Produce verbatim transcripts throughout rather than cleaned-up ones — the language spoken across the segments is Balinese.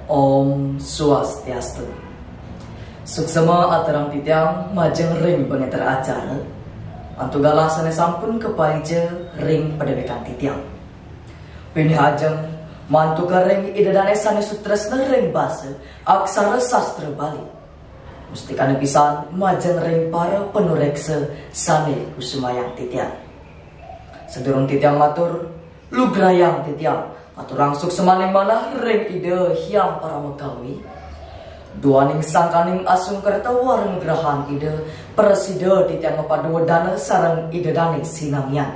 Om Swastiastu. Suksma aturang titiang majeng ring pangenter acara. Antuk galah sane sampun kapaija ring padewekan titiang. Pinih ajeng mantuka ring Ida dane sane sutresna ring basa aksara sastra Bali. Mustikane pisan majeng ring para panureksa sane kusumayang titiang. Sadurung titiang matur, lugrayang titiang ngaturang suksmaning manah ring Ida Hyang Parama Kawi. Duaning sangkaning asung kerta wara nugrahan Ida, prasida titiang mapadu wedana sareng Ida dane sinamian.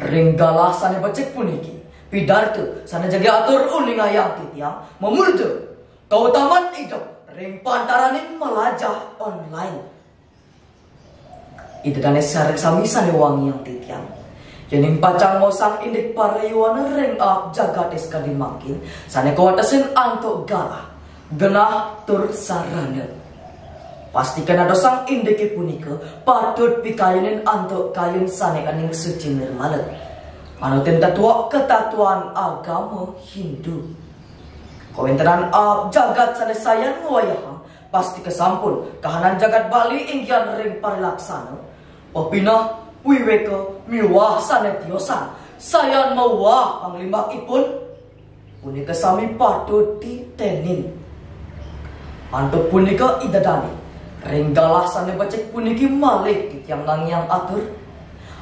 Ring galah sane becik puniki, pidarta sane jagi atur uningayang titiang mamurda kautaman idup ring pantaraning malajah online. Ida dane sareng sami sane wangiang titiang. Yening pacang maosang indik para yowana ring aab jagate sakadi mangkin, sane kawatesin antuk galah, genah tur sarana. Pastika nadosang indike punika patut pikayunin antuk kayun sane ening suci nirmala. Manutin tetua ketatuan agama Hindu. Kawentenan aab jagat sane sayan ngwayahang, pastika sampun kahanan jagat Bali inggihan ring parilaksana, pepineh, wiweka, miwah sane tiosan, sayan mawah panglimbakipun. Punika sami patut titenin. Antuk punika Ida dane, ring galah sane becik puniki malih titiang nangiang atur.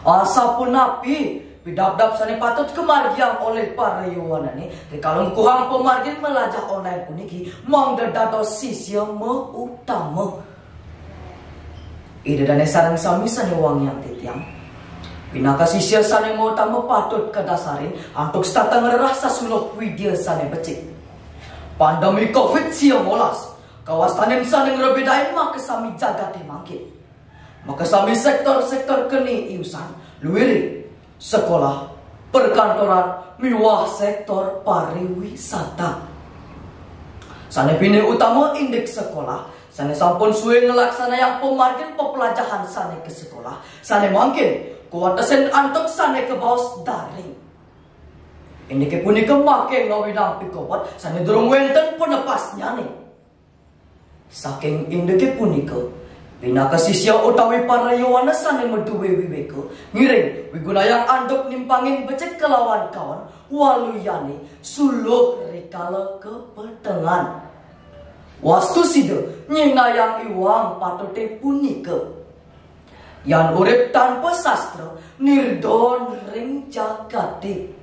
Asapunapi pidabdab sane patut kamargiang olih para yowanane, rikala ngukuhang pamargin malajah online puniki mangda dados sisia mautama. Ida dane sareng sami sane wangiang titiang. Pinaka sisia sane mautama patut kadasarin antuk setata ngrereh sasuluh widya sane becik. Pandemi covid sia welas kawastanin sane ngrebedain makasami jagate mangkin. Makasami sektor-sektor keni iusan, luiring, sekolah, perkantoran, miwah sektor pariwisata. Sane pinih utama indik sekolah, sane sampun suwe nglaksanayang pamargin pepelajahan sane ka sekolah, sane mangkin kawatesin antuk sane kabaos daring. Indike punika make ngawinang pikobet sane durung wenten penepasnyane. Saking indike punika, pinaka sisia utawi para yowana sane maduwe wiweka, ngiring wigunayang antuk nimpangin becik kalawan kaon, waluyane suluh rikala kapetengan. Wastu sida nyinayang iwang patute punika. Yan urip tanpa sastra, nirdon ring jagate.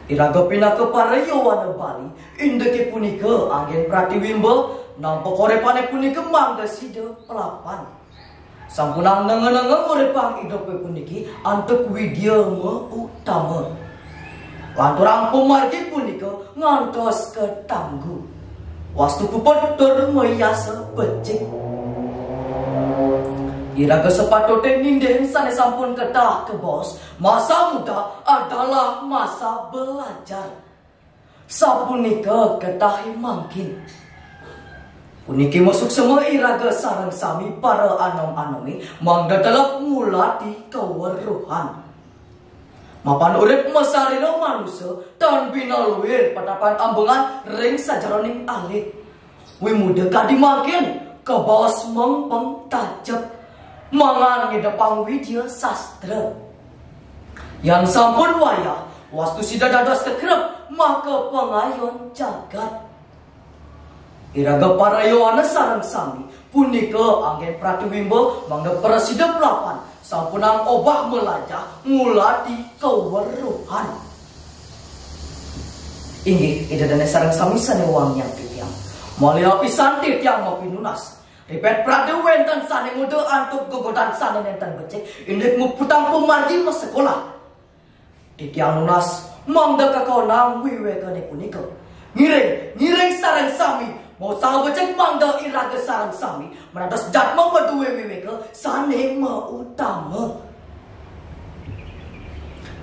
Iraga pinaka para yowana Bali, indike punika anggen pratiwimba, nampek uripane punika mangda sida pelapan. Sampunang nenga-nenga uripang idupe puniki antuk widya mautama. Lanturang pamargi punika ngantos katanggu. Wastu puput tur mayasa becik. Iraga sapatute nindihin sane sampun ketah kabaos, masa muda adalah masa belajar. Sapunika ketahe mangkin. Puniki masuksema iraga sareng sami para anom-anome mangda telep ngulati kaweruhan. Mapan urip masarira manusa tan bina luir patapan ambengan ring sajeroning alit. Wimuda kadi mangkin kabaos mengpeng tajep mangan ngidepang widya sastra. Yan sampun wayah, wastu sida dados kekrep maka pangayon jagat. Iraga para yowana sareng sami, punika anggen pratiwimba mangda prasida pelapan sampunang obah malajah ngulati kaweruhan. Inggih, Ida dane sareng sami sane wangiang titiang. Malih apisan titiang mapinunas. Ripet prade wenten sane nguda antuk gegodan sane nenten becik, indik muputang pamargi masekolah. Titiang nunas mangda kakaonang wiwekane punika. Ngiring, ngiring sareng sami, mautsaha becik mangda iraga sareng sami, marados jadma maduwe wiweka sane mautama.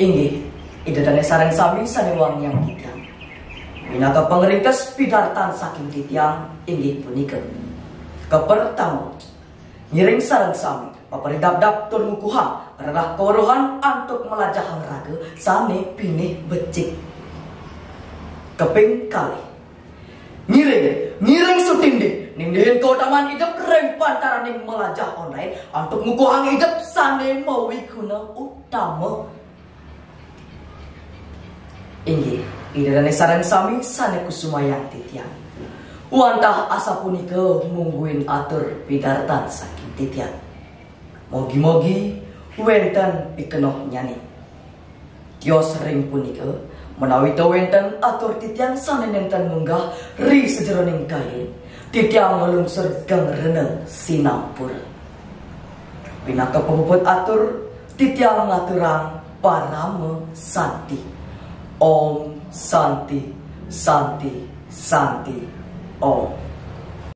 Inggih, Ida dane sareng sami sane wangiang titiang. Pinaka pangringkes pidartan saking titiang inggih punika. Kapertama, ngiring sareng sami, paparidabdab tur ngukuhang rereh kaweruhan antuk malajahang raga sane pinih becik. Kaping kalih. Ngiring, ngiring sutindih, nindihang kautamaan idep ring pantaraning malajah online antuk ngukuhang idep sane mawiguna utama. Inggih, Ida dane sareng sami sane kusumayang titiang. Wantah asapunika mungguing atur pidartan saking titiang. Mogi-mogi wenten pikenohnyane. Tios ring punika, menawi ta wenten atur titiang sane nenten munggah ri sajeroning kayin, titiang nglungsur geng rena sinampura. Pinaka pamuput atur, titiang ngaturang parama santi. Om Santi, Santi, Santi, Om.